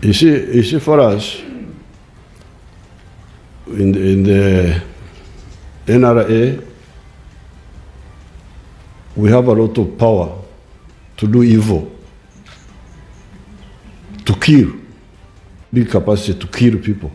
You see, for us, in the NRA, we have a lot of power to do evil, to kill, big capacity to kill people.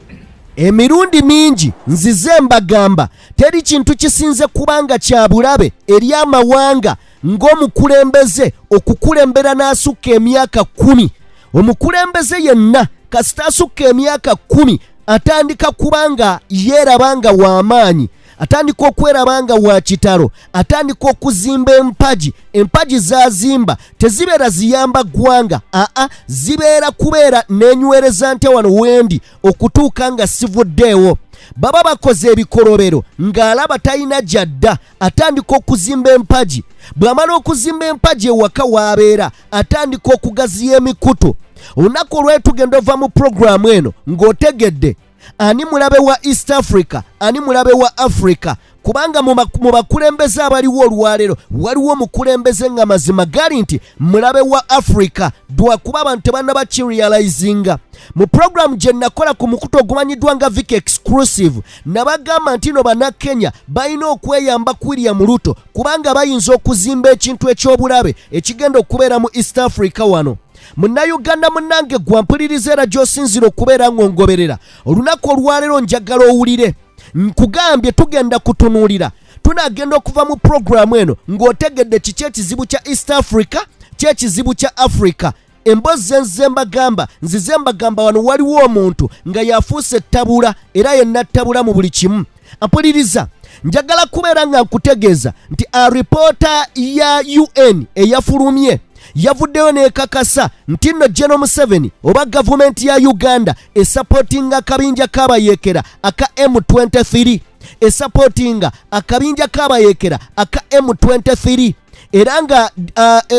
Emirundi mingi nzize mbagamba, teri kintu kisinze kubanga kya bulabe eri amawanga ng'omukulembeze okukulembera n'asukka emyaka 10. Omukulembeze yenna kasita asukka emyaka 10 atandika kubanga yeeraba nga w'amaanyi, atandika okweraba nga wa kitalo, atandika okuzimba empagi. Empagi z'azimba tezibeera ziyamba ggwanga, aa, zibeera kubeera n'enywereza ntya wano wendi okutuuka nga sivuddeewo. Baba bakoze ebikolobero ng'alaba talina gyadda, atandika okuzimba empagi. Bw'amala okuzimba empagi ewaka w'abeera, atandika okugaziya emikutu. Olunaku olwetugenda ova mu puroguramu eno ng'otegedde ani mulabe wa East Africa, ani mulabe wa Africa, kubanga mu bakulembeze abaliwo olwaleero waliwo omukulembeze nga mazima gali nti mulabe wa Africa, lwakuba abantu tebannaba kirealizinga. Mu puroguramu gye nakola ku mukutu ogumanyiddwa nga Vic Exclusive, nabagamba nti no Bannakenya balina okweyamba ku William Ruto, kubanga bayinza okuzimba ekintu eky'obulabe ekigenda okubeera mu East Africa wano. Munnayuganda munnange, gwampuliriza era gy'osinzira okubeera ng'ongoberera olunaku olwaleero, njagala owulire nkugambye tugenda kutunuulira, tunagenda okuva mu puroguramu eno ng'otegedde kiki ekizibu kya East Africa, kyekizibu kya Africa. Emboozi nzize mbagamba, nzize mbagamba, wano waliwo omuntu nga yafuuse ettabula era yenna ttabula mu buli kimu. Ampuliriza, njagala kubeera nga nkutegeeza nti alipoota ya UN eyafulumye yavuddeyo n'ekakasa nti nno General Museveni oba gavumenti ya Uganda esupportinga akabinja k'abayeekera aka M23, esupportinga akabinja k'abayeekera aka M23. Era nga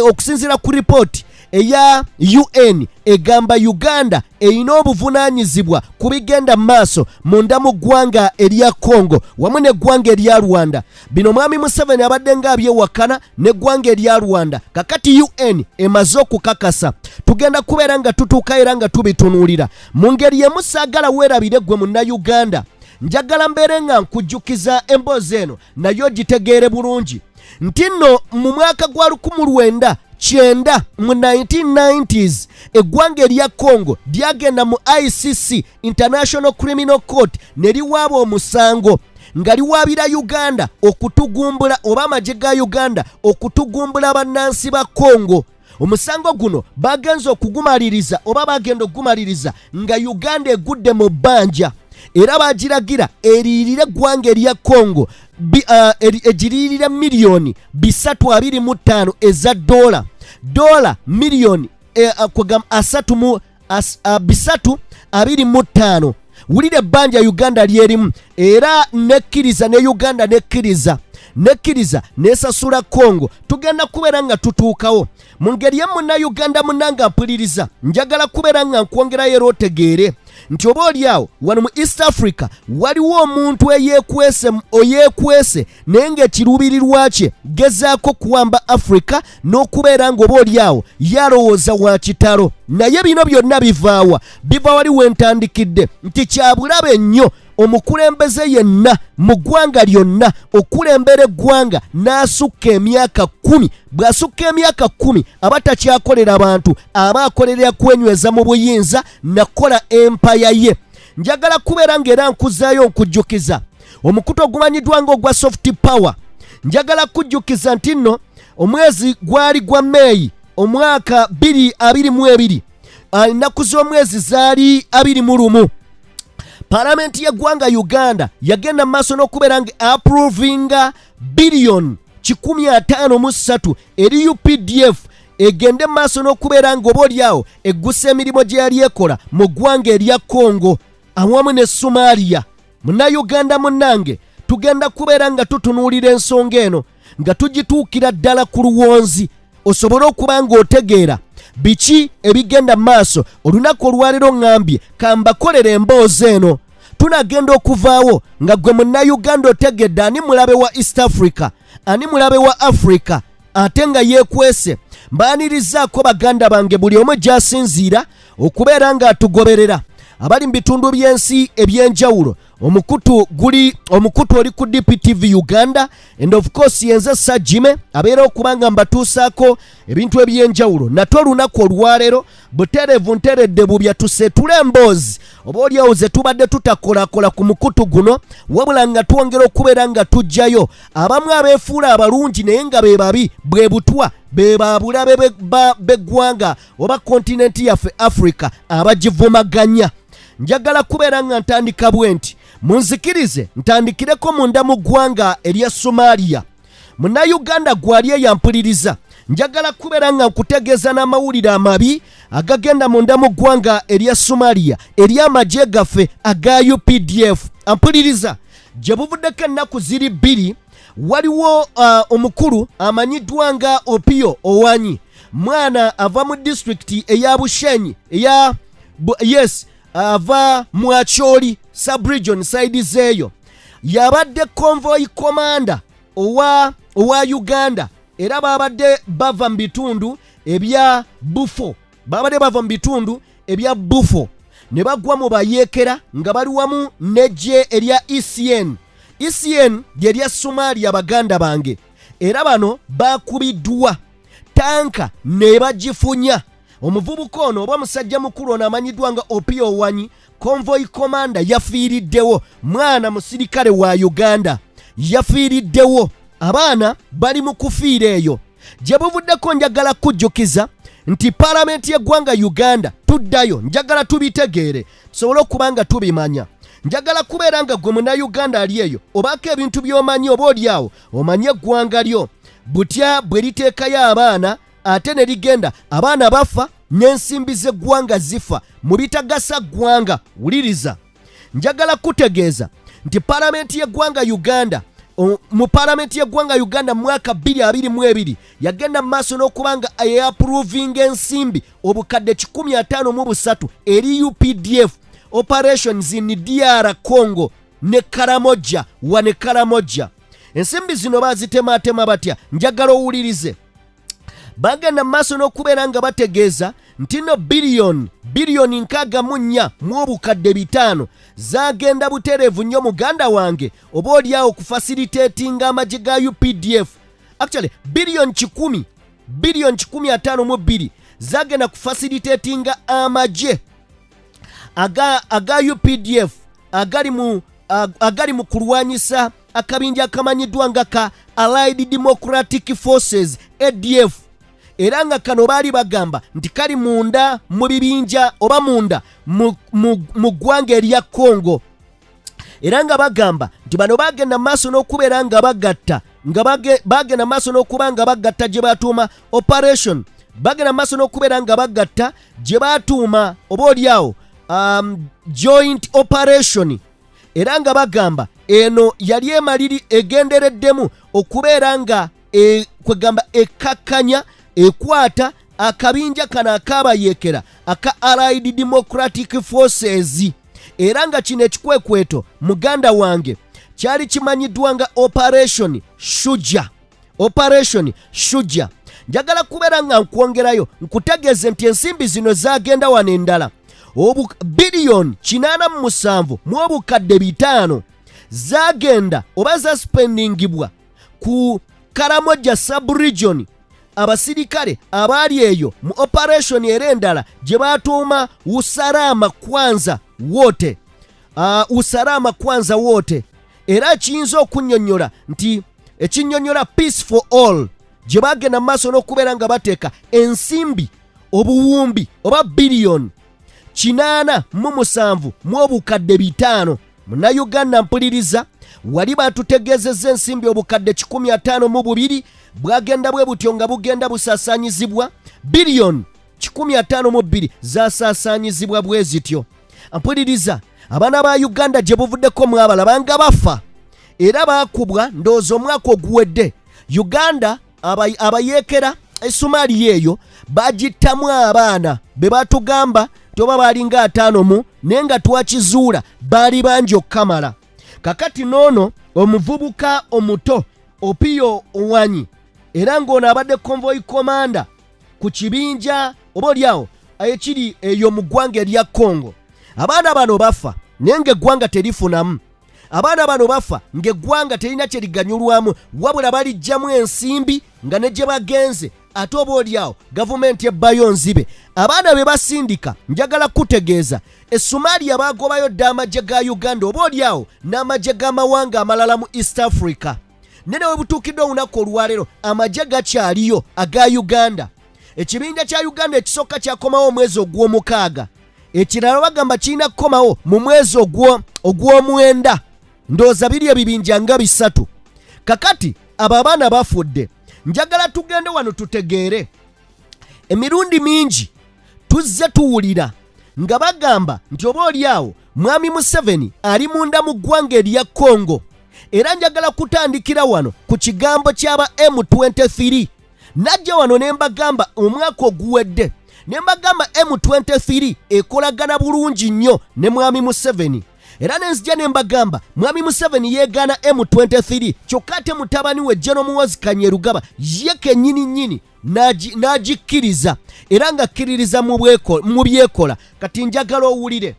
okusinziira ku ripooti eya UN egamba Uganda erina obuvunaanyizibwa ku bigenda mu maaso munda mu ggwanga erya Congo wamu n'eggwanga erya Rwanda. Bino Mwami Museveni abadde ng'abyewakana n'eggwanga erya Rwanda. Kakati UN emaze okukakasa, tugenda kubeera nga tutuuka era nga tubitunuulira mu ngeri emu. Saagala weerabire ggwe Munnayuganda, njagala mbeere nga nkujjukiza emboozi eno naye ogitegeere bulungi nti nno mu mwaka gwa 1990, mu 1990s, eggwanga erya Congo lyagenda mu ICC, International Criminal Court, ne liwaaba omusango nga liwaabira Uganda okutugumbula oba amagye ga Uganda okutugumbula bannansi ba Congo. Omusango guno bagenza okugumaliriza oba bagenda okugumaliriza nga Uganda egudde mu bbanja, era bagiragira eriirire eggwanga erya Congo egiriirire miliyoni 325 eza dola, dola miliyoni kwegamba asatu mu 325. Wulira ebbanja Uganda lyerimu, era nekkiriza ne Uganda nekkiriza nesasula Congo. Tugenda kubeera nga tutuukawo mu ngeri ye. Munnayuganda munnanga mpuliriza, njagala kubeera nga nkwongerayo era otegeere nti oba oli awo wano mu East Africa waliwo omuntu eyeekwese, oyeekwese naye ng'ekiruubirirwa kye gezaako kuwamba Africa n'okubeera ng'oba oli awo yalowooza wa kitalo. Naye bino byonna bivaawa? Biva wali wentandikidde nti kyabulabe nnyo omukulembeze yenna mu ggwanga lyonna okulembera eggwanga n'asukka emyaka 10. Bw'asukka emyaka 10 aba takyakolera bantu, aba akolerera kwenyweza mu buyinza nakukola empaya ye. Njagala kubeera ng'era nkuzaayo nkujjukiza omukutu ogumanyiddwa ng'ogwa Soft Power. Njagala kujjukiza nti nno omwezi gwali gwa Meeyi omwaka 2022, ennaku z'omwezi zaali 21, Palamenti y'eggwanga Uganda yagenda mu maaso n'okubeera nga approvinga biliyoni 153 eri UPDF egende mu maaso n'okubeera nga oba oliawo eggusa emirimu gye yali ekola mu ggwanga erya Congo awamu ne Somalia. Munnayuganda munnange, tugenda kubeera nga tutunuulira ensonga eno nga tugituukira ddala ku luwonzi, osobole okuba ng'otegeera biki ebigenda mu maaso. Olunaku olwaleero ŋŋambye kambakolera emboozi eno. Tunagenda okuvaawo nga gwe Munnayuganda otegedde ani mulabe wa East Africa, ani mulabe wa Africa ate nga yeekwese. Mbaanirizaako baganda bange buli omu gy'asinziira. Okubeera ng'atugoberera abali mu bitundu by'ensi ebyenjawulo, omukutu guli omukutu oli ku DPTV Uganda, and of course yenze Sajime abeera okuba nga mbatuusaako ebintu ebyenjawulo. Nate olunaku olwaleero butereevu nteredde bubya tuseetule emboozi oba oliawo ze tubadde tutakolakola ku mukutu guno, wabula nga twongera okubeera nga tujjayo abamu abeefuula abalungi naye nga be babi, bwe butwa be babulabe b'eggwanga oba kontinenti yaffe Africa abagivumaganya. Njagala kubeera nga ntandika bwe nti, munzikirize ntandikireko munda mu ggwanga erya Somalia. Munnayuganda gwali eyampuliriza, njagala kubeera nga nkutegeeza n'amawulire amabi agagenda munda mu ggwanga erya Somalia eri amagye gaffe aga UPDF. Ampuliriza, gye buvuddeko ennaku ziri 2 waliwo omukulu amanyiddwa nga Opio Owanyi, mwana ava mu disitulikiti eya Bushenyi eya yes, ava mu Acholi subregion side zeeyo. Yabadde convoy commander owa Uganda, era babadde bava mu bitundu ebya Bufo, babadde bava mu bitundu ebya Bufo ne bagwa mu bayeekera nga bali wamu n'eggye erya ECN. ECN lye lya Somalia, baganda bange, era bano bakubiddwa tanka ne bagifunya. Omuvubuka ono oba omusajja mukulu ono amanyiddwa nga Opio Owanyi, convoy commander, yafiiriddewo. Mwana musirikale wa Uganda yafiiriddewo. Abaana bali mu kufiira eyo gye buvuddeko. Njagala kujjukiza nti paalamenti y'eggwanga Uganda, tuddayo, njagala tubitegeere tusobole okuba nga tubimanya. Njagala kubeera nga gwe munnayuganda ali eyo obaako ebintu by'omanyi, oba oli awo omanye eggwanga lyo butya bwe liteekayo abaana ate ne ligenda, abaana bafa n'ensimbi z'eggwanga zifa mu bitagasa ggwanga. Wuliriza, njagala kutegeeza nti paalamenti y'eggwanga Uganda, mu paalamenti y'eggwanga Uganda mu mwaka 2022 yagenda mu maaso n'okuba nga eapprovinga ensimbi obukadde 153 eri UPDF operations in DR Congo ne Karamoja wane Karamoja. Ensimbi zino bazitematema batya? Njagala owulirize. Bagenda mu maaso n'okubeera nga bategeeza nti no biliyoni 64 mu obukadde 500 zagenda butereevu nnyo, muganda wange, oba oliawo kufacilitatinga amagye ga UPDF. Actually biliyoni 100, biliyoni 152 zagenda kufacilitatinga amagye aga UPDF agali mu kulwanyisa akabinja akamanyiddwa nga ka Allied Democratic Forces, ADF, era nga kano baali bagamba nti kali munda mu bibinja oba munda mu ggwanga erya Congo, era nga bagamba nti bano bagenda mu maaso n'okubeera nga bagatta nga bagenda mu maaso n'okuba nga bagatta gye batuuma operation, bagenda mu maaso n'okubeera nga bagatta gye batuuma oba oliawo joint operation, era nga bagamba eno yali emaliri egendereddemu okubeera nga kwegamba ekkakkanya ekwata akabinja kano akaabayeekera aka Allied Democratic Forces. Era nga kino ekikwekweto, muganda wange, kyali kimanyiddwa nga Operation Shuja, Operation Shuja. Njagala kubeera nga nkwongerayo nkutegeeze nti ensimbi zino zagenda wano endala biliyoni 87 mu obukadde 500 zagenda oba zaspendingibwa ku Karamoja subregion, abasirikale abaali eyo mu operation era endala gye batuuma Usalama Kwanza Wote, Usalama Kwanza Wote, era kiyinza okunnyonnyola nti ekinnyonnyola Peace for All, gye bagenda mu maaso n'okubeera nga bateeka ensimbi obuwumbi oba biliyoni 87 mu obukadde 500. Munnayuganda mpuliriza, wali batutegeezezza ensimbi obukadde 152 bwagenda bwe butyo nga bugenda busaasaanyizibwa, biliyoni 152 zasaasaanyizibwa bwe zityo. Mpuliriza, abaana ba Uganda gye buvuddeko mwabalaba nga bafa era baakubwa. Ndowooza omwaka oguwedde Uganda abayeekera Esomaliya eyo bagittamu abaana be batugamba nti oba baalinga 50 mu, naye nga twakizuula baali bangi okukamala. Kakati noono omuvubuka omuto Opiyo Owanyi, era ng'ono abadde convoy commander ku kibinja oba oliawo ekiri eyo mu ggwanga erya Congo. Abaana bano bafa naye ng'eggwanga terifunamu. Abaana bano bafa ng'eggwanga terina kye liganyulwamu, wabula balijjamu ensimbi nga ne gye bagenze ate oba oliawo gavumenti ebbayo nzibe. Abaana be basindika, njagala kutegeeza, e Somalia bagobayo dda amagye ga Uganda oba oliawo n'amagye g'amawanga amalala mu East Africa. Nene we butuukidde olunaku olwaleero amagye gakyaliyo aga Uganda. Ekibinja kya Uganda ekisooka kyakomawo omwezi ogw'omukaaga, ekirala bagamba kirina kukomawo mu mwezi ogw'omwenda. Ndowooza biri ebibinja nga 3. Kakati abo abaana bafudde. Njagala tugende wano tutegeere. Emirundi mingi tuzze tuwulira nga bagamba nti oba oli awo Mwami Museveni ali munda mu ggwanga erya Congo. Era njagala kutandikira wano ku kigambo ky'aba M23. Najja wano ne mbagamba omwaka oguwedde, ne mbagamba M23 ekolagana bulungi nnyo ne Mwami Museveni. Era ne nzija ne mbagamba Mwami Museveni yeegaana M23, kyokka ate mutabani we General Muhoozi Kainerugaba ye kennyini nnyini n'agikkiriza era ng'akkiririza mu byekola. Kati njagala owulire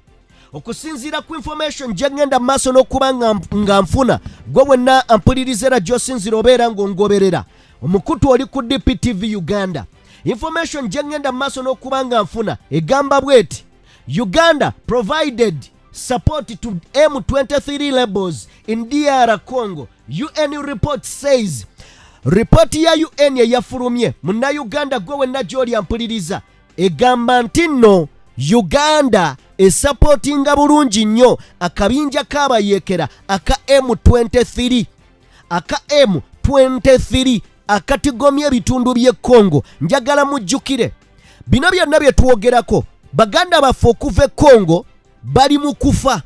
okusinziira ku information gye ŋŋenda mu maaso n'okuba nga nfuna. Gwe wenna ampuliriza era gy'osinziira obeera ng'ongoberera omukutu oli ku DPTV Uganda, information gye ŋŋenda mu maaso n'okuba nga nfuna egamba bw'eti: Uganda provided support to M23 rebels in DR Congo, UN report says. Ripooti ya UN eyafulumye, Munnayuganda gwe wenna gy'oli ampuliriza, egamba nti nno Uganda esapootinga bulungi nnyo akabinja k'abayeekera aka M23, aka M23 akatigomya ebitundu by'e Congo. Njagala mujjukire bino byonna bye twogerako, baganda baffe okuva e Congo bali mu kufa.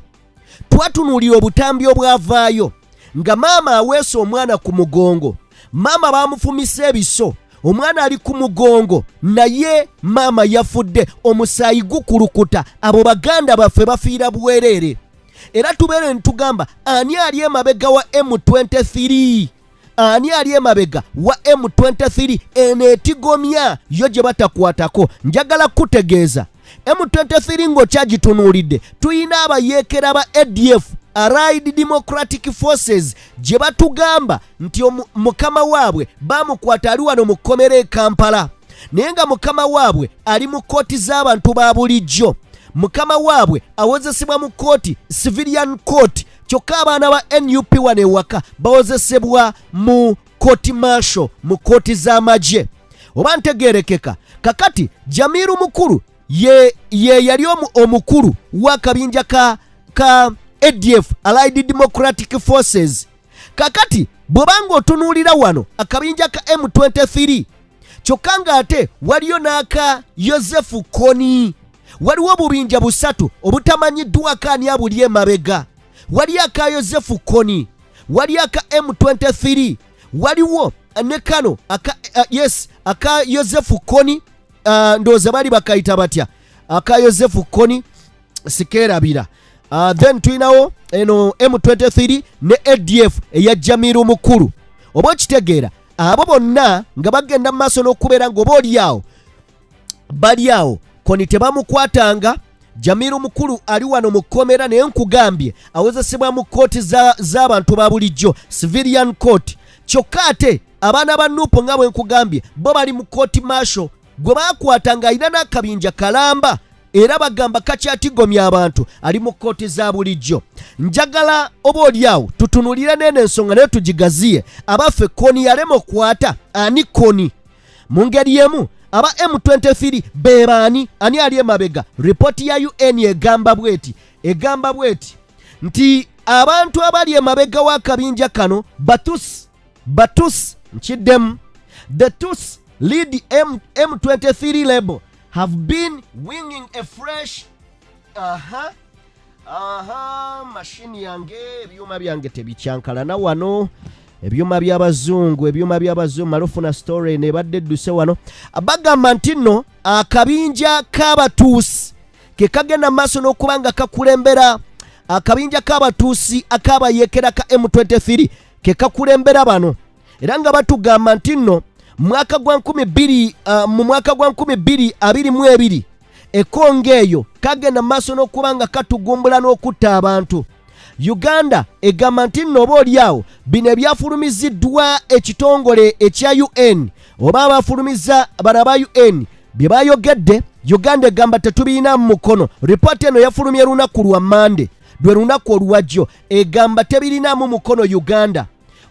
Twatunuulira obutambi obwavaayo nga maama aweesa omwana ku mugongo, maama baamufumisa ebiso, omwana ali ku mugongo naye maama yafudde, omusaayi gukulukuta. Abo baganda baffe bafiira bwereere. Era tubeere ntugamba ani ali emabega wa M23, ani ali emabega wa M23 eno etigomya yo gye batakwatako. Njagala kutegeeza M23 ng'okyagitunuulidde, tuyina abayeekera ba ADF, Allied Democratic Forces, gye batugamba nti mukama waabwe bamukwata ali wano mu kkomera e Kampala, naye nga mukama waabwe ali mu kkooti z'abantu ba bulijjo. Mukama waabwe awozesebwa mu kkooti, civilian court, kyokka abaana ba NUP wano ewaka bawozesebwa mu court martial, mu kkooti z'amagye, oba ntegeerekeka. Kakati Jamiru Mukulu ye yali omukulu w'akabinja ka ADF, Allied Democratic Forces. Kakati bw'obanga otunuulira wano akabinja ka M23, kyokka ng'ate waliyo n'aka Yosefu Kony. Waliwo obubinja busatu obutamanyiddwako ani abuli emabega. Wali aka Yosefu Kony, wali aka M23, waliwo ne kano aka, yes, aka Yosefu Kony. Ndowooza bali bakayita batya aka Yosefu Kony, sikeerabira. Then tulinawo eno M23 ne ADF eya Jamiru Mukulu, oba okitegeera. Abo bonna nga bagenda mu maaso n'okubeera ng'oba oli awo bali awo. Kony tebamukwatanga. Jamiru Mukulu ali wano mu kkomera, naye nkugambye awozesebwa mu kkooti z'abantu ba bulijjo, civilian court, kyokka ate abaana ba NUP nga bwe nkugambye bo bali mu court martial. Gwe baakwata ng'alina n'akabinja kalamba era bagamba kakyatigomya abantu, ali mu kkooti za bulijjo. Njagala oba oli awo tutunulire n'eno ensonga naye tugigaziye. Abaffe, Kony yalema okwata ani? Kony mu ngeri emu aba M23 be baani? Ani ali emabega? Ripooti ya UN egamba bweti nti abantu abali emabega w'akabinja kano Batusi, Batusi, nkiddemu, the Tutsi lead M23 rebel have been winging a fresh, aha, mashini yange, ebyuma byange tebikyankalana wano, ebyuma by'abazungu, ebyuma by'abazungu. Malufuna story eno ebadde edduse wano. Bagamba nti nno akabinja k'Abatuusi ke kagenda maaso n'okuba nga kakulembera, akabinja k'Abatuusi ak'abayeekera ka M23 ke kakulembera bano. Era nga batugamba nti nno mwaka gwa 2000, mu mwaka gwa 2022 Ekongo eyo kagenda mu maaso n'okuba nga katugumbula n'okutta abantu. Uganda egamba nti nno oba oliawo bino ebyafulumiziddwa ekitongole ekya UN oba abafulumiza bano aba UN bye bayogedde, Uganda egamba tetubirina mu mukono. Ripooti eno yafulumye lunaku lwa Mande, lwe lunaku olwajjo, egamba tebirinaamu mukono Uganda.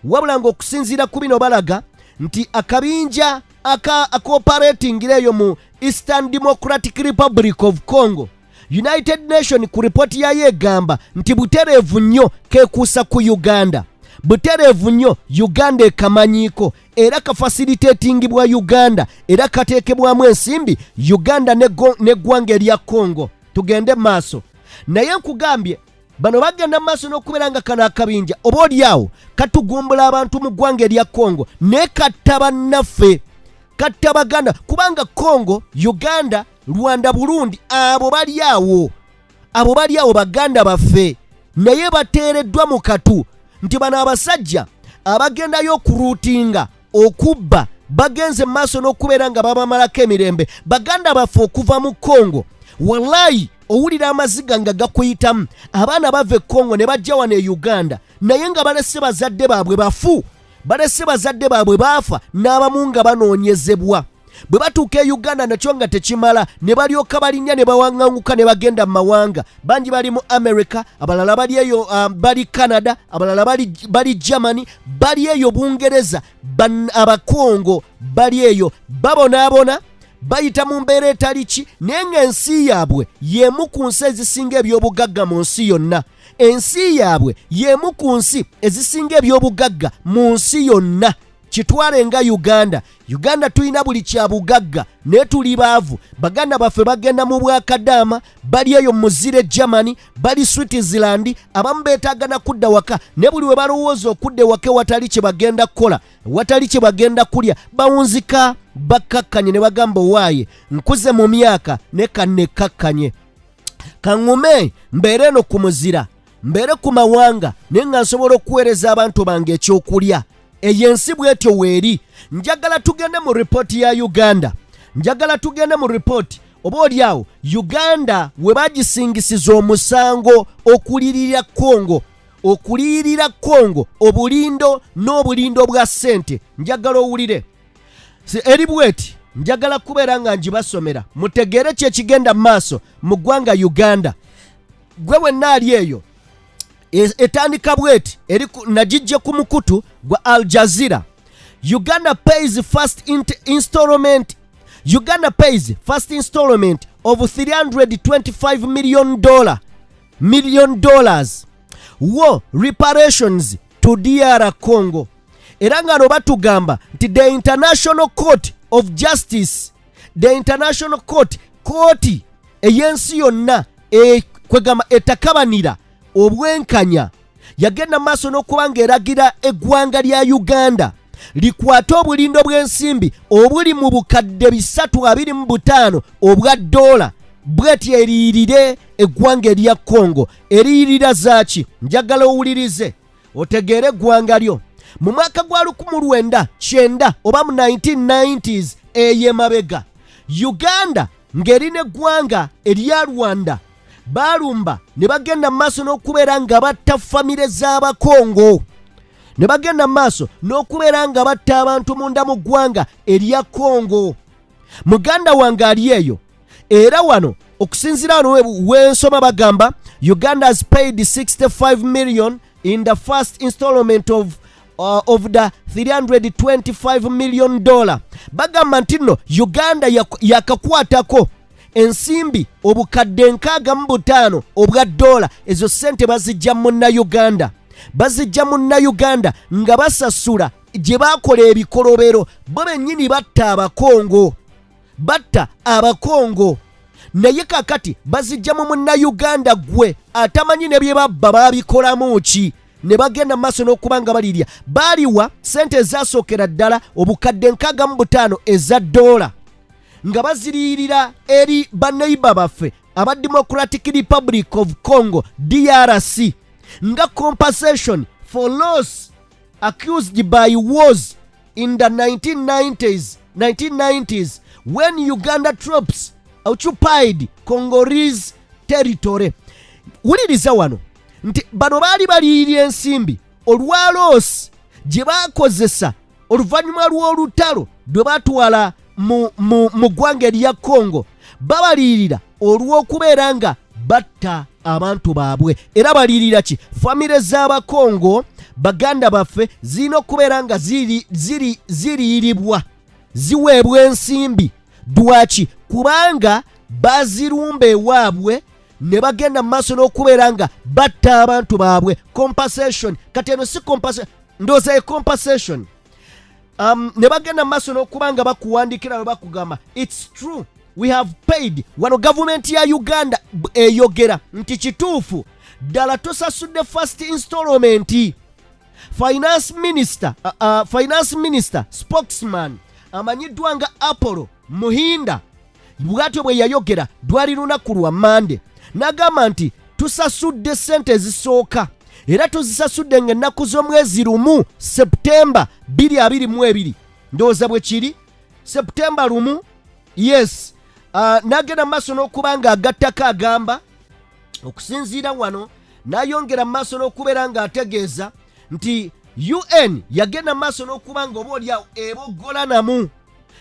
Wabula ng'okusinziira ku bino balaga nti akabinja aka akooperatingira eyo mu Eastern Democratic Republic of Congo, United Nation ku ripooti yayo egamba nti butereevu nnyo keekuusa ku Uganda, butereevu nnyo Uganda ekamanyiiko era kafasiliteetingibwa Uganda era kateekebwamu ensimbi Uganda n'eggwanga erya Congo. Tugende maaso, naye nkugambye bano bagenda maaso n'okubeera nga kano akabinja oba oliawo katugumbula abantu mu ggwanga erya Congo, naye katta bannaffe, katta Baganda, kubanga Congo, Uganda, Rwanda, Burundi, abo bali awo, abo bali awo baganda baffe, naye bateereddwa mu katu nti bano abasajja abagendayo okuruutinga okubba bagenze mu maaso n'okubeera nga babamalako emirembe baganda baffe okuva mu Congo. Wallayi owulira amaziga nga gakuyitamu. Abaana bava e Congo ne bajja wano e Uganda, naye nga balese bazadde baabwe bafu, balese bazadde baabwe baafa, n'abamu nga banoonyezebwa. Bwe batuuka e Uganda nakyo nga tekimala, ne balyoka balinnya ne bawaŋŋanguka ne bagenda mu mawanga. Bangi bali mu America, abalala bali eyo bali Canada, abalala bali Germany, bali eyo Bungereza. Abakongo bali eyo babonaabona, bayita mu mbeera etali ki, naye ng'ensi yaabwe y'emu ku nsi ezisinga ebyobugagga mu nsi yonna. Ensi yaabwe y'emu ku nsi ezisinga ebyobugagga mu nsi yonna. Kitwale nga Uganda. Uganda tulina buli kya bugagga naye tuli baavu. Baganda baffe bagenda mu bwakadaama, bali eyo muzire Germany, bali Switzerland, abamu beetaaga na kudda waka, naye buli we balowooza okudda ewaka ewatali kye bagenda kukola, watali kye bagenda kulya, bawunzika bakkakkanye ne bagamba, owaaye nkuze mu myaka ne kannekkakkanye, kaŋŋume mbeere eno ku muzira, mbeere ku mawanga, naye nga nsobola okuweereza abantu bange ekyokulya. Eyo ensi bwetyo weeri. Njagala tugende mu ripooti ya Uganda, njagala tugende mu ripooti oba oliawo Uganda we bagisingisiza omusango okulirira Congo, okuliyirira Congo obulindo n'obulindo bwa ssente. Njagala owulire eri bweti, njagala kubeera nga ngibasomera mutegeere kyekigenda mu maaso mu ggwanga Uganda. Gwe wenna ali eyo, etandika bweti, eri nagijje ku mukutu gwa Al Jazeera. Uganda pays first installment, Uganda pays first installment of 325 million dollar, million dollars war reparations to DR Congo. Era nga no batugamba nti the International Court of Justice, the International Court, kooti ey'ensi yonna kwegamba etakabanira obwenkanya, yagenda maaso n'okuba ng'eragira eggwanga lya Uganda likwate obulindo bw'ensimbi obuli mu 325,000 obwa ddoola, bweti eriyirire eggwanga erya Congo. Eriyirira zaaki? Njagala owulirize otegeere eggwanga lyo. Mu mwaka gwa 1990 oba mu 1990s eyo emabega, Uganda ng'erina eggwanga erya Rwanda baalumba ne bagenda mu maaso n'okubeera nga batta famire z'Abakongo, ne bagenda mu maaso n'okubeera nga batta abantu munda mu ggwanga erya Kongo. Muganda wange ali eyo, era wano okusinziira wano wensoma bagamba Uganda has paid 65 million in the first installment of the 325 million dollar. Bagamba nti nno Uganda yakakwatako ensimbi 65,000 obwa dola. Ezo ssente bazijja munnauganda, bazijja munnauganda nga basasula gye bakola ebikolobero. Bo bennyini batta Abakongo, batta Abakongo, naye kakati bazijja mu munnauganda gwe atamanyi ne bye babba baabikolamu ki, ne bagenda mu maaso n'okuba nga balirya. Baaliwa sente ezasookera ddala 65,000 eza dola nga baziriyirira eri baneiba baffe aba Democratic Republic of Congo, DRC, nga compensation for loss accused by wars in the 1990s when Uganda troops Occupied Congolese territory. Wuliriza wano nti bano baali baliyirira ensimbi olwa loss gye baakozesa oluvannyuma lw'olutalo lwe batwala mu ggwanga erya Congo. Babaliyirira olw'okubeera nga batta abantu baabwe. Era baliyirira ki? Famire z'Abakongo, baganda baffe, zirina okubeera nga ziriyiribwa, ziweebwa ensimbi. Lwaki? Kubanga bazirumba ewaabwe ne bagenda mu maaso n'okubeera nga batta abantu baabwe. Compensation, kati eno si compensation, ndowooza ye compensation. Ne bagenda mu maaso n'okuba nga bakuwandiikira bwe bakugamba, "It's true, we have paid." Wano gavumenti ya Uganda eyogera nti kituufu ddala tusasudde first installment. Finance minister spokesman amanyiddwa nga Apollo Muhinda bw'atyo bwe yayogera. Lwali lunaku lwa Mande, n'agamba nti tusasudde ssente ezisooka era tuzisasudde ng'ennaku z'omwezi 1 Seputemba 2022. Ndowooza bwe kiri, Seputemba 1, yes. N'agenda mu maaso n'okuba nga agattako, agamba okusinziira wano n'ayongera mu maaso n'okubeera ng'ategeeza nti UN yagenda mu maaso n'okuba nga oba oliawo eboggola namu,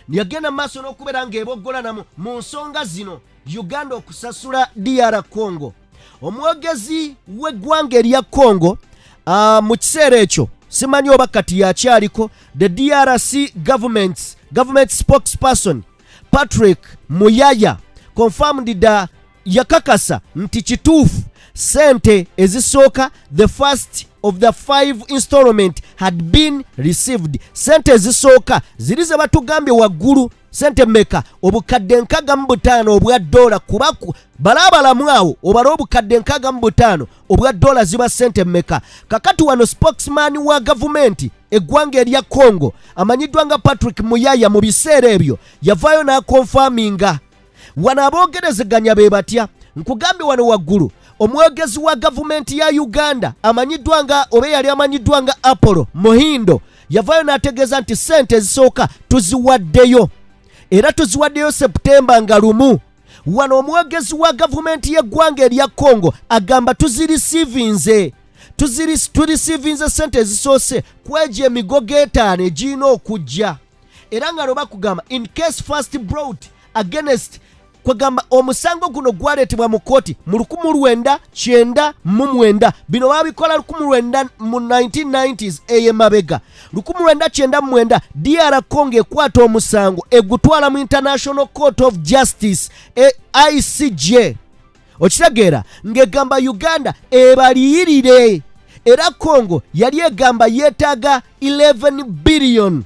yagenda mu maaso n'okubeera ng'eboggola namu mu nsonga zino, Uganda okusasula DR Congo. Omwogezi w'eggwanga erya Congo, mu kiseera ekyo simanyi oba kati yakyaliko, the DRC government spokesperson Patrick Muyaya confirmed the, yakakasa nti kituufu sente ezisooka, the first of the five installment had been received. Sente ezisooka ziri ze batugambye waggulu, sente mmeka? Obukadde 65 obwa dola. Kuba balaabalamu awo obala obukadde 65 obwa dola ziba sente mmeka? Kakati wano spokesman wa gavumenti eggwanga erya Congo amanyiddwa nga Patrick Muyaya mu biseera ebyo yavaayo n'aconfirminga. Wano aboogerezeganya be batya? Nkugambye wano waggulu omwogezi wa gavumenti ya Uganda amanyiddwa nga, oba eyali amanyiddwa nga Apollo Muhindo, yavaayo n'ategeeza nti sente ezisooka tuziwaddeyo era tuziwaddeyo Seputemba nga 1. Wano omwogezi wa gavumenti y'eggwanga erya Congo agamba tuzireceivinze, tureceivinze sente ezisoose kwegyo emigogo 5 egirina okujja. Era nga lwe bakugamba in case first brought against, kwegamba omusango guno gwaleetebwa mu kooti mu 1999. Bino babikola 19 mu 1990s, eyo emabega 1999. DR Congo ekwata omusango egutwala mu International Court of Justice, ICJ. Okitegeera ng'egamba Uganda ebaliyirire. Era Congo yali egamba yeetaaga 11 billion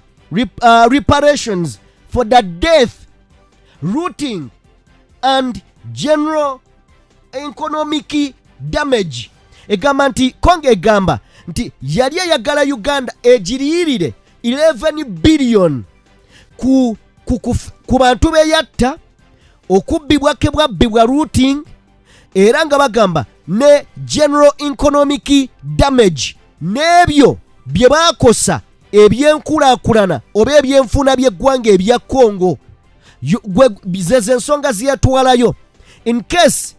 reparations for the death, looting and general economic damage. Egamba nti Congo egamba nti yali eyagala Uganda egiriyirire 11 billion ku bantu beyatta, okubbibwa ke bwabbibwa, looting, era nga bagamba ne general economic damage, n'ebyo bye baakosa ebyenkulaakulana oba ebyenfuna by'eggwanga ebya Congo. Zeze ensonga ziyatwalayo. In case,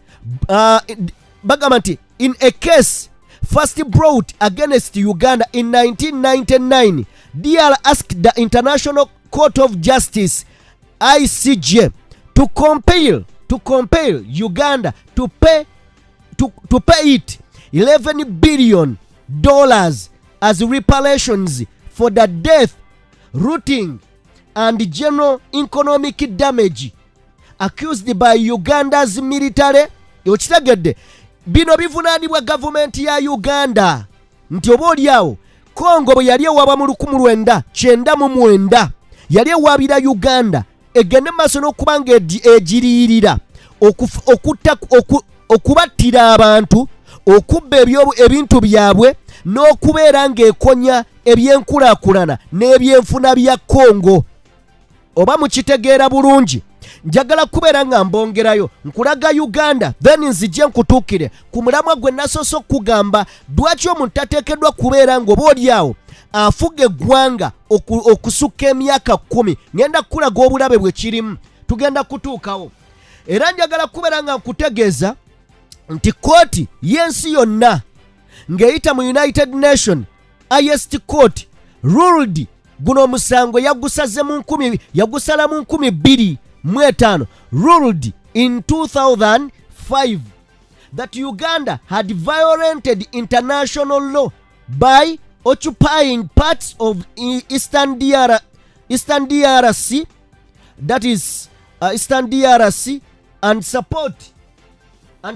bagamba nti in a case first brought against Uganda in 1999, DR asked the International Court of Justice, ICJ, to compel Uganda to pay it $11 billion as reparations for the death, looting and general economic damage accused by Uganda's military. Okitegedde, bino bivunaanibwa gavumenti ya Uganda nti oba oliawo Kongo bwe yali ewaba mu 1999 yali ewaabira Uganda egende maaso n'okuba nga egiriyirira okubattira abantu, okubba ebintu byabwe n'okubeera ng'ekonya ebyenkulaakulana n'ebyenfuna bya Kongo. Oba mukitegeera bulungi? Njagala kubeera nga mbongerayo nkulaga Uganda, then nzije nkutuukire ku mulamwa gwe nasoose okugamba, lwaki omuntu tateekeddwa kubeera nga oba oliawo afuga eggwanga okusukka emyaka 10. Ngenda kukulaga obulabe bwe kirimu, tugenda kutuukawo. Era njagala kubeera nga nkutegeeza nti kkooti y'ensi yonna ng'eyita mu United Nation Highest Court ruled guno omusango yagusaze mu nkumi yagusala mu 2005, ruled in 2005 that Uganda had violated international law by occupying parts of Eastern DRC, that is Eastern DRC, and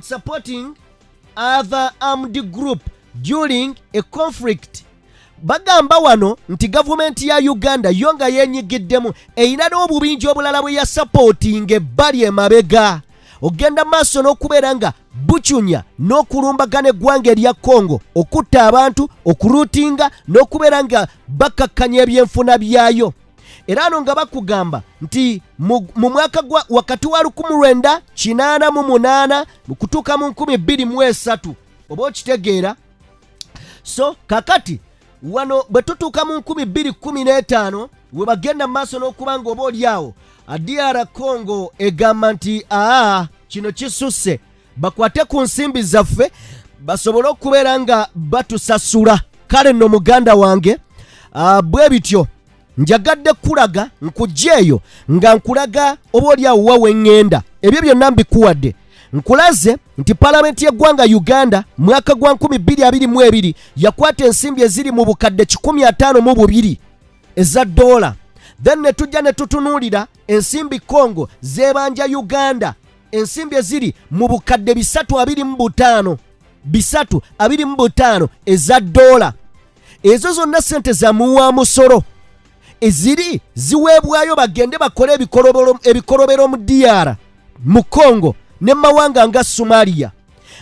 supporting other armed group during a conflict. Bagamba wano nti gavumenti ya Uganda yo nga yenyigiddemu erina n'obubinja obulala bwe yasapootinga ebbali emabega ogenda maaso n'okubeera nga bucunya n'okulumbagana eggwanga erya Congo, okutta abantu, okulootinga n'okubeera nga bakakkanya ebyenfuna byayo. Era ano nga bakugamba nti mu mwaka gwa wakati wa 1988 kutuuka mu 2003, oba okitegeera. So kakati wano bwe tutuuka mu 2015 we bagenda mu maaso n'okuba nga oba oli awo DR Congo egamba nti aa, kino kisusse, bakwate ku nsimbi zaffe basobole okubeera nga batusasula. Kale nno muganda wange, bwe bityo njagadde kulaga nkujja eyo nga nkulaga oba oli awo wa weŋŋenda. Ebyo byonna mbikuwadde, nkulaze nti palamenti y'eggwanga Uganda mwaka gwa 2022 yakwata ensimbi eziri mu bukadde 152 eza dola. Then ne tujja ne tutunuulira ensimbi Congo zebanja Uganda, ensimbi eziri mu bukadde 325, 325 eza dola. Ezo zonna sente za muwa musolo eziri ziweebwayo bagende bakole ebikolobero mu DR, mu Congo ne mawanga nga Somalia.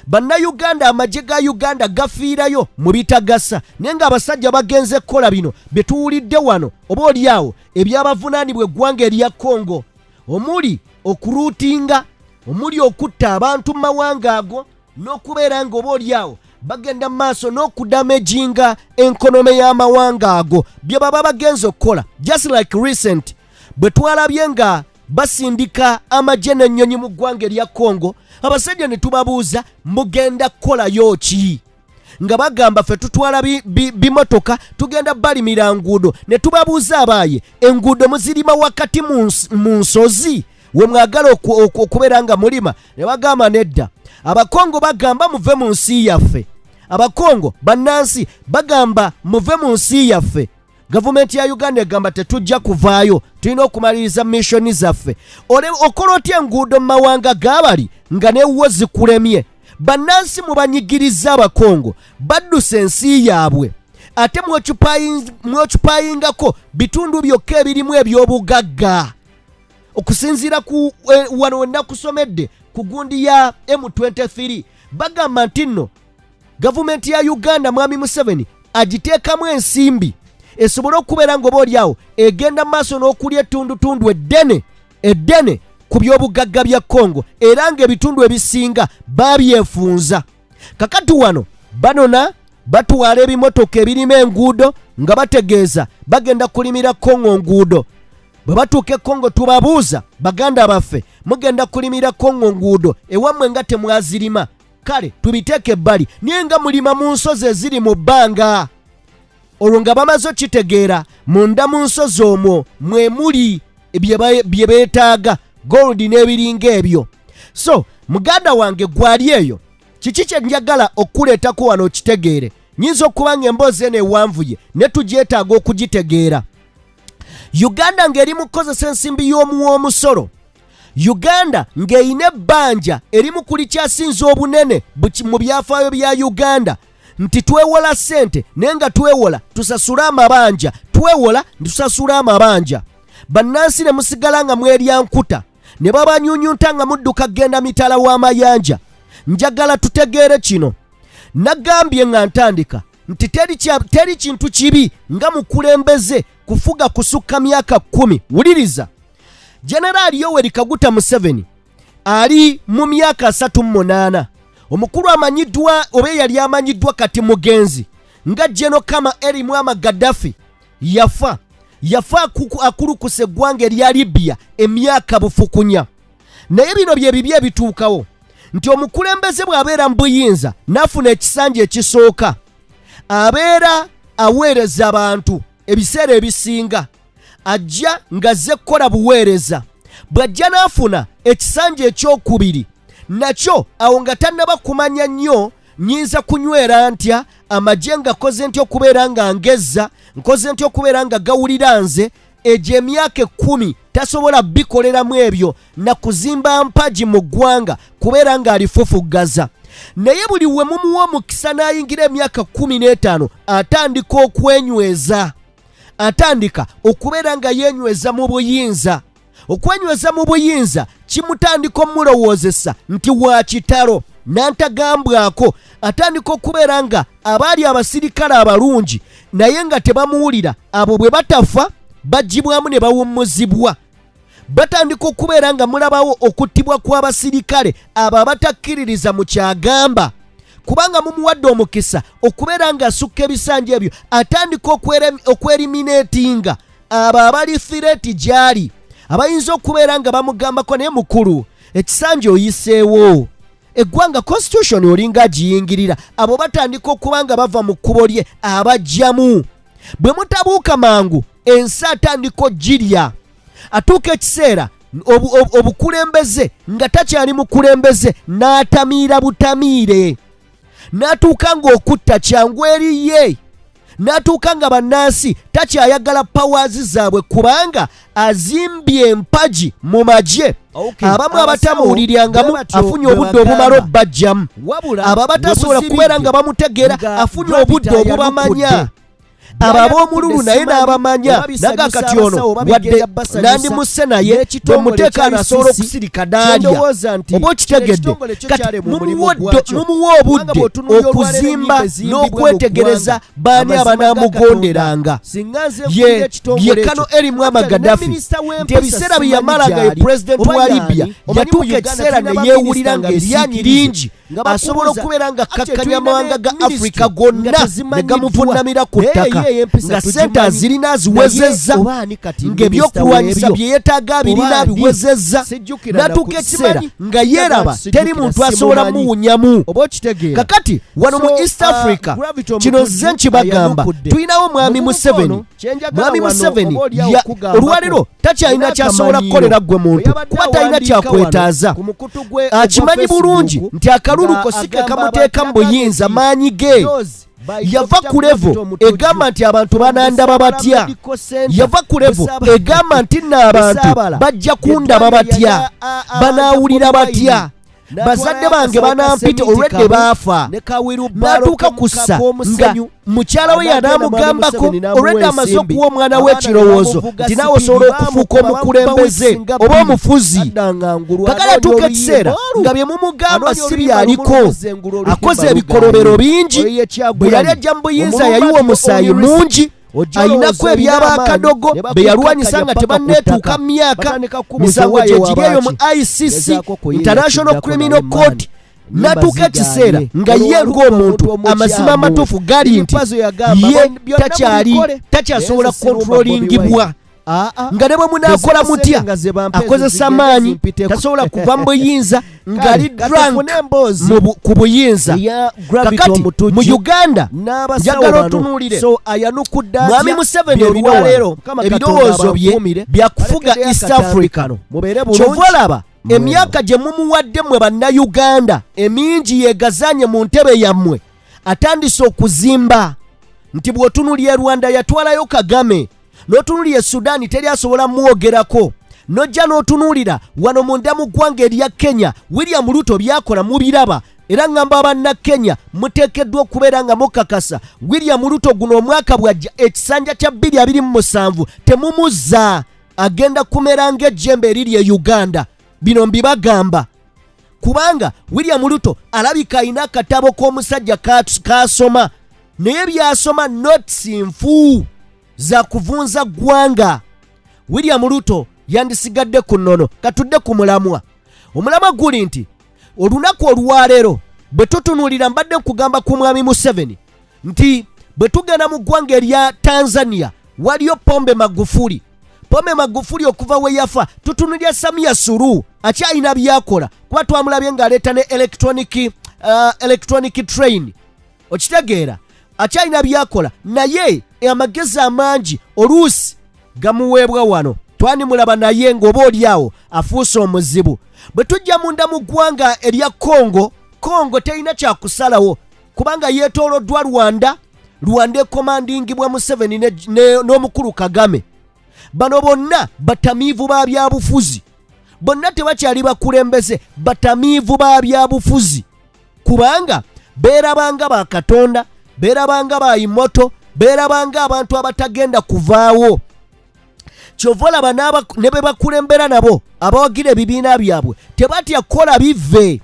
Bannayuganda, amagye ga Uganda gafiirayo mu bitagasa, naye ng'abasajja bagenze kukola bino bye tuwulidde wano oba oli awo ebyabavunaanibwa eggwanga erya Congo, omuli okulootinga, omuli okutta abantu mu mawanga ago, n'okubeera nga oba oli awo bagenda mu maaso n'okudamaginga economy y'amawanga ago bye baba bagenze okukola. Just like recent bwe twalabye nga basindika amagye n'ennyonyi mu ggwanga erya Congo, abasajja ne tubabuuza, mugenda kukolayo ki? Nga bagamba ffe tutwala bimotoka tugenda balimira nguudo. Ne tubabuuza, abaaye enguudo muzirima wakati mu nsozi we mwagala okubeera nga mulima? Ne bagamba nedda. Abakongo bagamba muve mu nsi yaffe. Abakongo bannansi bagamba muve mu nsi yaffe. Gavumenti ya Uganda egamba tetujja kuvaayo, tulina okumaliriza mission zaffe. Okola otya enguudo mu mawanga g'abali nga newwo zikulemye? Bannansi mubanyigiriza, Abakongo badduse ensi yaabwe, ate mwoccupyingako bitundu byokka ebirimu ebyobugagga. Okusinziira ku wano we nakusomedde ku gundi ya M23, bagamba nti nno gavumenti ya Uganda, mwami Museveni agiteekamu ensimbi esobole okubeera nga oba oliawo egenda maaso n'okulya ettundutundu eddene eddene ku byobugagga bya Congo, era ng'ebitundu ebisinga babyefunza. Kakati wano banona batwala ebimotoka ebirima enguudo nga bategeeza bagenda kulimira Congo nguudo. Bwe batuuka e Congo tubabuuza, baganda baffe, mugenda kulimira Congo nguudo ewammwe nga temwazirima? Kale tubiteeke ebbali, naye nga mulima mu nsozi eziri mu bbanga. Olwo nga bamaze okitegeera munda mu nsozi omwo mwe muli bye beetaaga, gold n'ebiringa ebyo. So muganda wange gwali eyo, kiki kye njagala okuleetako wano okitegeere? Nyinza okuba nga emboozi eno ewanvuye ne tugyetaaga okugitegeera. Uganda ng'eri mu kukozesa ensimbi y'omuwa omusolo, Uganda ng'erina ebbanja erimu ku likyasinza obunene mu byafaayo bya Uganda, nti twewola ssente, naye nga twewola tusasule amabanja, twewola ntusasule amabanja. Bannansi ne musigala nga mwerya nkuta, ne babanyunyunta nga mudduka genda mitala w'amayanja. Njagala tutegeere kino. Nagambye nga ntandika nti teri kintu kibi nga mukulembeze kufuga kusukka myaka 10. Wuliriza, Generaali Yoweri Kaguta Museveni ali mu myaka 38. Omukulu amanyiddwa oba eyali amanyiddwa, kati mugenzi, nga General Kama Eri Mwama Gaddafi, yafa akulukusa eggwanga erya Libya emyaka bufukunya. Naye bino bye bibi ebituukawo nti omukulembeze bw'abeera mu buyinza n'afuna ekisanja ekisooka, abeera aweereza abantu. Ebiseera ebisinga ajja ng'azze kukola buweereza. Bw'ajja n'afuna ekisanja ekyokubiri, nakyo awo nga tannaba kumanya nnyo, nyinza kunywera ntya amagye, nga koze ntya okubeera nga ngezza, nkoze ntya okubeera nga gawulira nze. Egyo emyaka 10 tasobola bikoleramu ebyo na kuzimba mpagi mu ggwanga kubeera ng'alifufuggaza. Naye buli we mumuwa omukisa n'ayingira emyaka 15, atandika okwenyweza, atandika okubeera nga yeenyweza mu buyinza. Okwenyweza mu buyinza kimutandika omulowoozesa nti wa kitalo n'antagambwako. Atandika okubeera nga abaali abasirikale abalungi naye nga tebamuwulira, abo bwe batafa baggyibwamu ne bawummuzibwa. Batandika okubeera nga mulabawo okuttibwa kw'abasirikale abo abatakkiririza mu kyagamba, kubanga mumuwadde omukisa okubeera ng'asukka ebisanja ebyo. Atandika okweliminatinga abo abali threat gy'ali, abayinza okubeera nga bamugambako, naye mukulu, ekisanja oyiseewo, eggwanga constitution olinga agiyingirira. Abo batandika okuba nga bava mu kkubo lye, abajjamu. Bwe mutabuuka mangu, ensi atandika ogirya. Atuuka ekiseera obukulembeze nga takyali mukulembeze, n'atamiira butamiire, n'atuuka ng'okutta kyangu eri ye, n'atuuka nga bannansi takyayagala powers zaabwe, kubanga azimbye empagi mu magye. Abamu abatamuwuliryangamu afunye obudde obumala obbajjamu, abo abatasobola kubeera nga bamutegeera afunye obudde obubamanya, abo ab'omululu naye n'abamanya naga kati ono wadde nandimuse, naye bwemuteekaano asobola okusirika n'alya. Oba okitegedde? Kati mumuwa obudde okuzimba n'okwetegereza baani abanaamugonderanga. Ye ye kano eri Muammar Gaddafi, nti ebiseera bye yamala nga ye pulezidenti wa Libya, yatuuka ekiseera ne yeewulira ng'eryanyi lingi, asobola okubeera nga kakkanya amawanga ga Afrika gonna ne gamuvunnamira ku ttaka, nga sente azirina aziwezezza, ng'ebyokulwanyisa bye yeetaaga abirina abiwezezza, n'atuuka ekiseera nga yeeraba teri muntu asobola muwunyamu. Kakati wano mu East Africa, kino nze nkibagamba, tulinawo Mwami Museveni. Mwami Museveni olwaleero takyalina kyasobola kukolera ggwe muntu, kuba talina kyakwetaaza. Akimanyi bulungi nti akalulu ko si ke kamuteeka mu buyinza, maanyi ge. Yava ku level egamba nti abantu banandaba batya, yava ku level egamba nti nno abantu bajja kundaba batya, banaawulira batya, bazadde bange banampita, olwedde baafa. N'atuuka kussa nga mukyala we yanaamugambako, olwedde amaze okuwa omwana we ekirowoozo nti naawe osobola okufuuka omukulembeze oba omufuzi. Kakale atuuka ekiseera nga bye mumugamba si byaliko. Akoze ebikolobero bingi. Bwe yali ajja mu buyinza, yayiwa omusaayi mungi, ayinako ebyabakadogo be yalwanyisa nga tebanneetuuka mu myaka. Misango gye giri eyo mu ICC, International Criminal Court. N'atuuka ekiseera nga ye ng'omuntu, amazima amatuufu gali nti ye takyali, takyasobola kontrolingibwa, nga ne bwe munaakola mutya, akozesa maanyi, tasobola kuva mu buyinza ng'ali drunk ku buyinza. Kakati mu Uganda njagala otunuulire Mwami Museveni olwaleero, ebirowoozo bye byakufuga East Africa. Kyova olaba emyaka gye mumuwadde mmwe Bannayuganda emingi, yeegazanye mu ntebe yammwe. Atandise okuzimba nti bw'otunuulira e Rwanda yatwalayo Kagame, n'otunuulira e Sudaani teri asobola mwogerako, n'ojja n'otunuulira wano munda mu ggwanga erya Kenya, William Ruto byakola mubiraba. Era ŋŋamba Abannakenya, muteekeddwa okubeera nga mukakasa William Ruto guno omwaka bw'ajja ekisanja kya 2027, temumuzza, agenda kumera ng'ejjembe eriri e Uganda. Bino mbibagamba kubanga William Ruto alabika alina akatabo k'omusajja kasoma, naye byasoma notes nfu za kuvunza ggwanga. William Ruto yandisigadde ku nnono. Katudde ku mulamwa. Omulamwa guli nti olunaku olwaleero bwe tutunuulira, mbadde nkugamba ku Mwami Museveni nti bwe tugenda mu ggwanga erya Tanzania waliyo Pombe Magufuli. Pombe Magufuli okuva we yafa tutunulira Samia Suluhu akyalina byakola, kuba twamulabye ng'aleeta ne electronic train. Okitegeera, akyalina byakola, naye amagezi amangi oluusi gamuweebwa wano. Twanimulaba naye ng'oba oli awo afuuse omuzibu. Bwe tujja munda mu ggwanga erya Congo, Congo terina kyakusalawo kubanga yeetooloddwa Rwanda. Rwanda ekomandingibwa Museveni n'omukulu Kagame. Bano bonna batamiivu ba byabufuzi, bonna tebakyali bakulembeze, batamiivu ba byabufuzi, kubanga beerabanga ba Katonda, beerabanga ba imoto, beerabanga abantu abatagenda kuvaawo. Kyova olaba ne be bakulembera nabo abawagira ebibiina byabwe tebatya kukola bivve,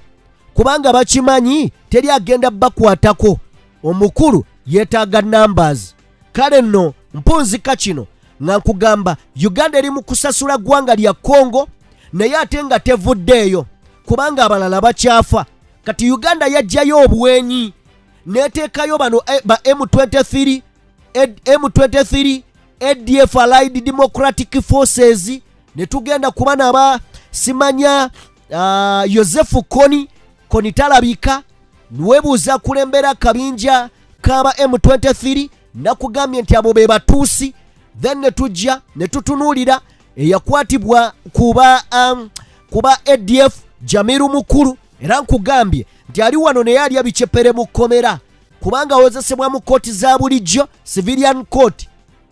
kubanga bakimanyi teri agenda bakwatako. Omukulu yeetaaga numbers. Kale nno mpunzika kino nga nkugamba, Uganda eri mu kusasula ggwanga lya Congo, naye ate nga tevuddeeyo kubanga abalala bakyafa. Kati Uganda yajjayo obwenyi n'eteekayo bano ba M23, M23 ADF, Allied Democratic Forces, ne tugenda kuba naba simanya Yosefu Kony. Kony talabika, weebuuza kulembera kabinja kaba M23. Nakugambye nti abo be Batuusi. Then ne tujja ne tutunuulira eyakwatibwa kuba ADF, Jamiru Mukulu. Era nkugambye nti ali wano naye alya bicepere mu kkomera, kubanga awozesebwa mu kooti za bulijjo, civilian court.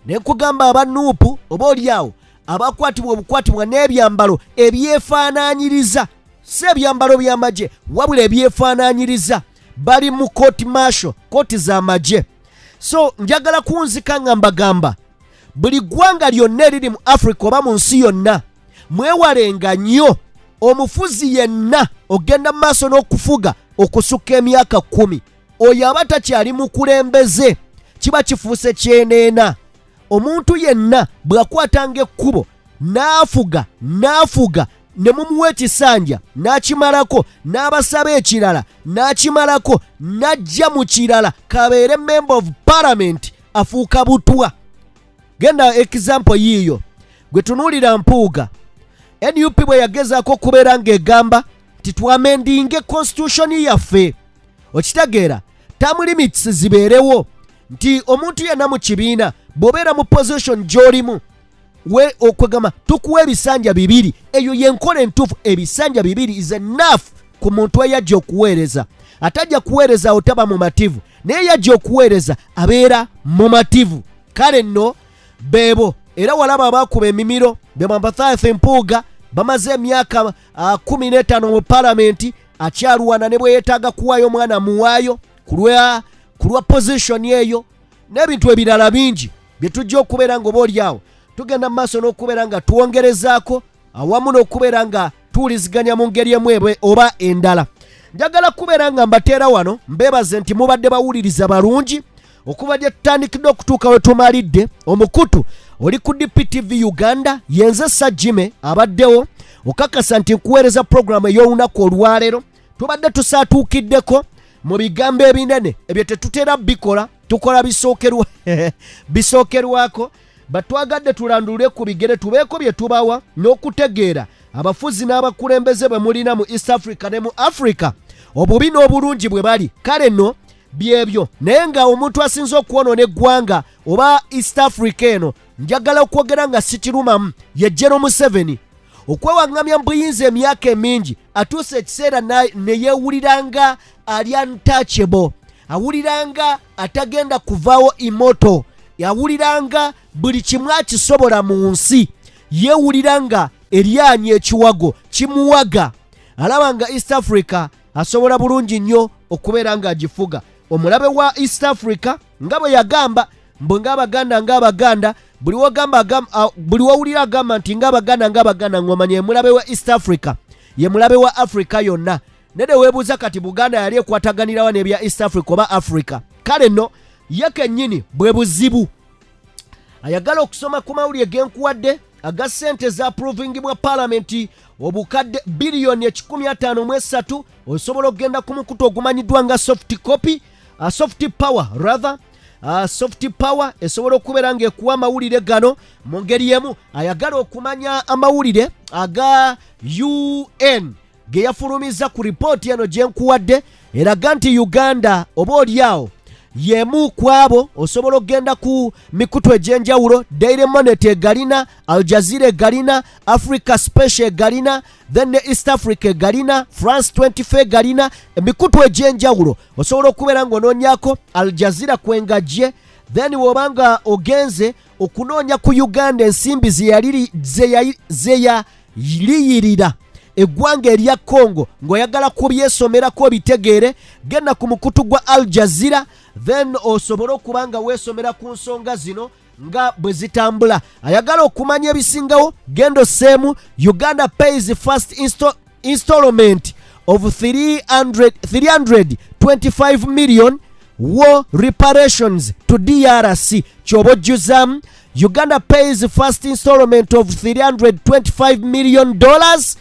Ne nkugamba aba NUP oba oliawo abakwatibwa obukwatibwa n'ebyambalo ebyefaanaanyiriza, si ebyambalo by'amagye wabula ebyefaanaanyiriza, bali mu court martial, kooti z'amagye. So njagala kunzika nga mbagamba, buli ggwanga lyonna eriri mu Africa oba mu nsi yonna, mwewalenga nnyo omufuzi yenna ogenda mu maaso n'okufuga okusukka emyaka 10. Oyo aba takyali mukulembeze, kiba kifuuse kyeneena. Omuntu yenna bw'akwatanga ekkubo n'afuga n'afuga, ne mumuwa ekisanja n'akimalako, n'abasaba ekirala n'akimalako, n'ajja mu kirala, kabeere member of parliament, afuuka butwa. Genda example yiiyo gwe tunuulira Mpuuga. NUP bwe yagezaako okubeera ng'egamba nti twamendinge constitution yaffe, okitegeera, term limits zibeerewo, nti omuntu yenna mu kibiina bw'obeera mu position gy'olimu we okwegamba tukuwa ebisanja 2, eyo yenkola entuufu. Ebisanja 2 is enough ku muntu eyajja okuweereza. Atajja kuweereza awo taba mumativu, naye yajja okuweereza abeera mumativu. Kale nno beebo era walaba abakuba emimiro be Mathias Mpuuga, bamaze emyaka 15 mu palamenti, akyalwana ne bwe yeetaaga kuwaayo omwana muwaayo ku lwa position eyo, n'ebintu ebirala bingi bye tujja okubeera nga oba oliawo tugenda mu maaso n'okubeera nga twongerezaako awamu n'okubeera nga tuwuliziganya mu ngeri emu ebe oba endala. Njagala kubeera nga mbateera wano, mbeebaze nti mubadde bawuliriza balungi okuva gye tutandikidde okutuuka we tumalidde. Omukutu oli ku DPTV Uganda. Yenze Sajime abaddewo okakasa nti nkuweereza puroguramu ey'olunaku olwaleero. Tubadde tusaatuukiddeko mu bigambo ebinene, ebyo tetutera bikola, tukola bisookerwako. Batwagadde tulandulule ku bigere, tubeeko bye tubawa n'okutegeera abafuzi n'abakulembeze bwe mulina mu East Africa ne mu Africa, obubi n'obulungi bwe bali. Kale nno byebyo. Naye nga omuntu asinze okwonoona eggwanga oba East Africa eno, njagala okwogera nga sikirumamu, ye General Museveni. Okwewaŋŋamya mu buyinza emyaka emingi, atuuse ekiseera ne yeewulira nga ali untouchable, awulira nga atagenda kuvaawo imoto, awulira nga buli kimu akisobola mu nsi, yeewulira nga eryanyi ekiwago kimuwaga, alaba nga East Africa asobola bulungi nnyo okubeera ng'agifuga. Omulabe wa East Africa, nga bwe yagamba mbwe ng'Abaganda, ng'Abaganda, buli wogamba buli wowulira agamba nti ng'Abaganda, ng'Abaganda, ng'omanya ye mulabe wa East Africa, ye mulabe wa Africa yonna. Nede weebuuza kati Buganda yali ekwataganirawa n'ebya East Africa oba Africa? Kale nno ye kennyini bwe buzibu. Ayagala okusoma ku mawulire genkuwadde aga ssente za approvingibwa palamenti, obukadde biliyoni 153, osobola okugenda ku mukutu ogumanyiddwa nga soft copy, soft power rather. Soft power esobola okubeera ng'ekuwa amawulire gano. Mu ngeri emu, ayagala okumanya amawulire aga UN ge yafulumiza ku ripooti eno gye nkuwadde eraga nti Uganda oba oliawo yemu ku abo, osobola okugenda ku mikutu egy'enjawulo. Daily Monitor egalina, Al Jazeera egalina, Africa Special egalina, then ne East Africa egalina, France 24 egalina, emikutu egy'enjawulo osobola okubeera ng'onoonyako Al Jazeera kwengajje. Then bw'obanga ogenze okunoonya ku Uganda ensimbi ze yaliyirira eggwanga erya Congo, ng'oyagala kubyesomerako obitegeere, genda ku mukutu gwa Al Jazeera, then osobole okuba nga weesomera ku nsonga zino nga bwe zitambula. Ayagala okumanya ebisingawo, genda osseemu "Uganda pays first installment of 300, 325 million war reparations to DRC." Kyoba ojjuzaamu "Uganda pays first installment of 325 million dollars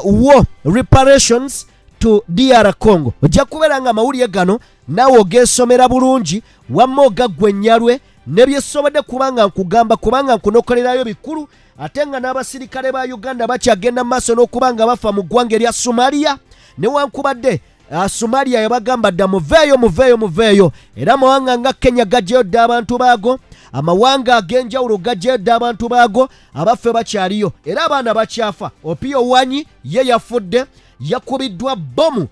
war reparations to DR Congo." Ojja kubeera nga amawulire gano naawe ogeesomera bulungi, wamma ogaggwa ennyalwe ne byesobodde kubanga nkugamba, kubanga nkunokolerayo bikulu. Ate nga n'abasirikale ba Uganda bakyagenda mu maaso n'okuba nga bafa mu ggwanga erya Somalia, newankubadde Somalia yabagamba dda muveeyo, muveeyo, muveeyo. Era amawanga nga Kenya gajjayo dda abantu baago, amawanga ag'enjawulo gajjayo dda abantu baago. Abaffe bakyaliyo era abaana bakyafa. Opio Wanyi ye yafudde, yakubiddwa bomu,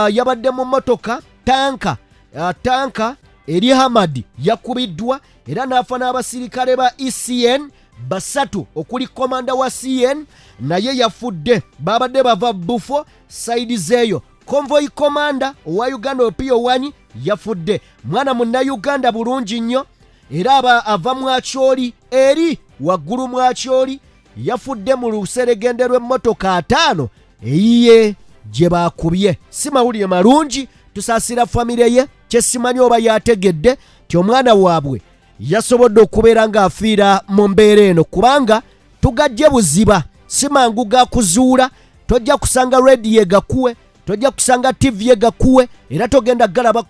yabadde mu motoka tanka, tanka eri Hamad, yakubiddwa era n'afa n'abasirikale ba ECN basatu okuli komanda wa CN naye yafudde. Babadde bava Bufo side zeeyo. Convoy commander owa Uganda Opio Wanyi yafudde, mwana Munnayuganda bulungi nnyo, era aba ava Mwakyoli eri waggulu Mwakyoli. Yafudde mu luseregende lw'emmotoka 50 eyiye gye baakubye. Si mawulire malungi, tusaasira famire ye. Kyesimanyi oba yategedde nti omwana waabwe yasobodde okubeera ng'afiira mu mbeera eno, kubanga tugajje buziba, si mangu ga kuzuula. Tojja kusanga rediyo egakuwe, tojja kusanga TV egakuwe, era togenda galaba ku